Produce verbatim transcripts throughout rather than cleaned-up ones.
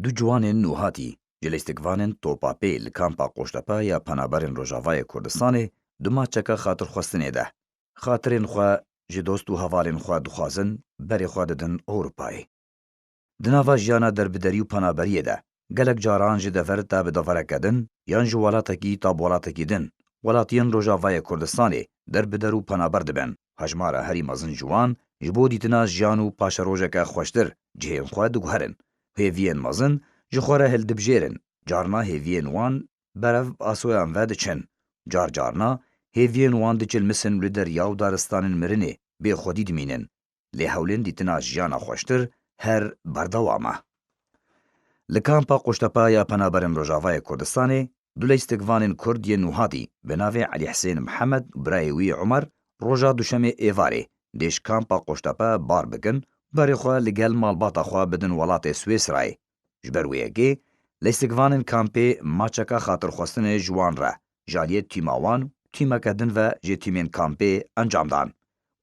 Du ciwanên nûhatî ji lîstikvanên Topa Pê li kampa Qoştepe ya Penaberên Rojavayê Kurdistanê di maçeke xatirxwestinê de, xatirên xwe ji dost û hevalên xwe dixwazin, berê xwe didin Ewropayê. Di nava jiyana derbiderî û penaberiyê de, gelek caran ji dever ta bi devereke din, yan ji welatekî ta bi welatekî din, welatiyên Rojavayê Kurdistanê derbider û penaber dibin. Hejmara herî mezin ji wan, ji bo dîtina jiyan û paşerojeke xweştir, cihên xwe diguherin. Hêviyên mezin ji xwe re hildibijêrin, carna hêviyên wan berev asoyan ve diçin. Car carna hêviyên wan diçilmisin li derya û daristanên mirinê bê xwedî dimînin. Lê hewlên dîtina jiyana xweştir her berdewam e. Li kampa Qoştepa ya Penaberên Rojavayê Kurdistanê du lîstikvanên Kurd yên nûhatî bi navê Elî Hisên Mihemed û birayê wî Omer roja Duşemê êvarê dê ji kampa Qoştepe bar bikin, berê xwe li gel malbata xwe bidin welatê Swêsrayê. Ji ber wê yekê, lîstikvanên kampê maçeke xatirxwestinê ji wan re, ji aliyê tîma wan û tîmeke din ve jê tîmên kampê encam dan.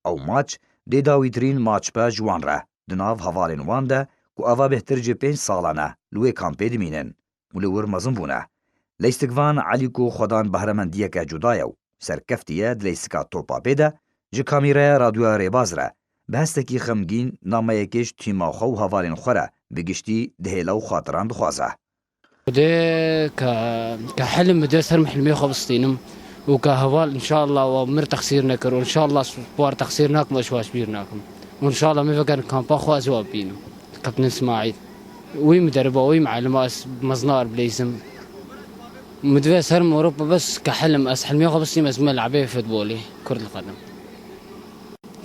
Ew maç dê dawîtirîn maç be ji wan re, di nav hevalên wan de ku ava bêhtir ji pênc salan e li wê kampê dimînin û li wir mezin bûne. Lîstikvan Elî ku xwedan behremendiyeke cuda ye û serkeftî ye di lîstika Topa Pê de, ji kamîreya Radyoya Rêbaz re bi hestekî xemgîn nameyekê ji tîma xwe û hevalên xwe re bi giştî dihêle û xatiran dixwaze. Xwedê ke, ke hilm bide ser min hilmê xwe bistînim û ke heval înşallah we mir texsîr nekir û înşallah war texsîr nakim, ez ji we ji bîr nakim. Û înşallah me vegerin kampa xwe ez wa bibînim. Kaptin Îsmaîl. Wî min deriba, wî min elima ez meznar bileyzim. Min divê ser min Ewropa bes ke hilm, ez hilmê xwe bistînim, ez bime le'bê futbolê, Kurd li qedim.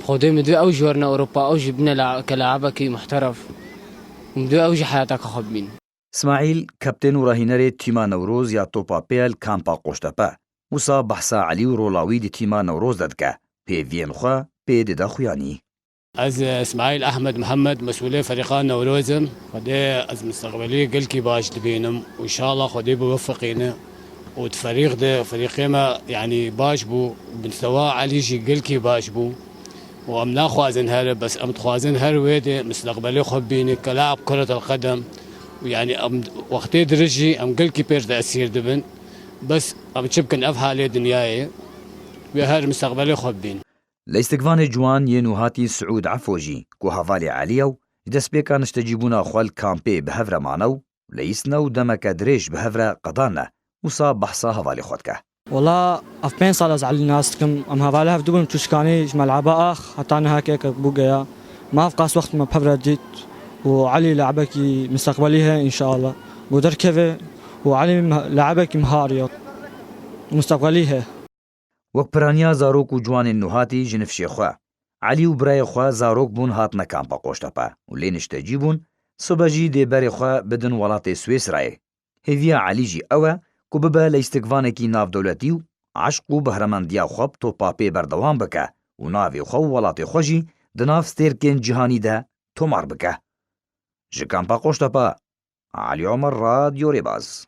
Xwedê min divê ew jî werine Ewropa, ew jî bine la-, ke laibekî muhteref. Min divê ew jî heyateke xwe bibîn. Îsmaîl, kaptên û rahînerê tîma Newroz ya Topa Pê ya li kampa Qoştepe, wisa behsa Elî û rola wî di tîma Newroz de dike, hêviyên xwe pê dide xuyanî. Ez, e, Îsmaîl Ehmed Mihemed, mesûlê ferîqa Newroz im. Xwedê ez misteqbelî gelkî baş dibînim û înşallah Xwedê biwefeqîne û di ferîq de, ferîqê me, yanî, baş bû, bi mistewa Elî jî gelkî baş bû. û em naxwazin here, bes em dixwazin her wê de misteqbelê xwe bibînin, ke laib kuretel qedem û, yanî, em wextê dirêj jî em gelkî pêr tesîr dibin. Bes em çi bikin, ev halê dinyayê, wê her misteqbelê xwe bibîn. Lîstikvanê ciwan yên nûhatî Siûd Efo jî, ku hevalê Elî ye û ji destpêka niştecîbûna xwe li kampê bi hev re mane û leyîstine û demeke dirêj bi hev re qedane, wisa behsa hevalê xwe dike. Wela ev pênc sal ez Elî nas dikim. Em hevalê hev dibûn, çûşkanî ji mel'eba ax heta niha kêkek bû geya. Me ev qas wext me bi hev re dît û Elî le'bekî misteqbelî heye înşallah. Ku derkeve û Elî me-, le'bekî mihar ye. Misteqbelî heye. Wek piraniya zarok û ciwanên nûhatî ji nifşê xwe, Elî û birayê xwe zarok bûn hatine kampa Qoştepe û lê niştecî bûn, sibe jî dê berê xwe bidin welatê Swêsrayê. Hêviya Elî jî ew e ku bibe leyîstikvanekî navdewletî û eşq û behremendiya xwe bi Topa Pê berdewam bike û navê xwe û welatê xwe jî di nav stêrkên cîhanî de tomar bike. Ji kampa Qoştepe, Elî Omer, Radyo Rêbaz.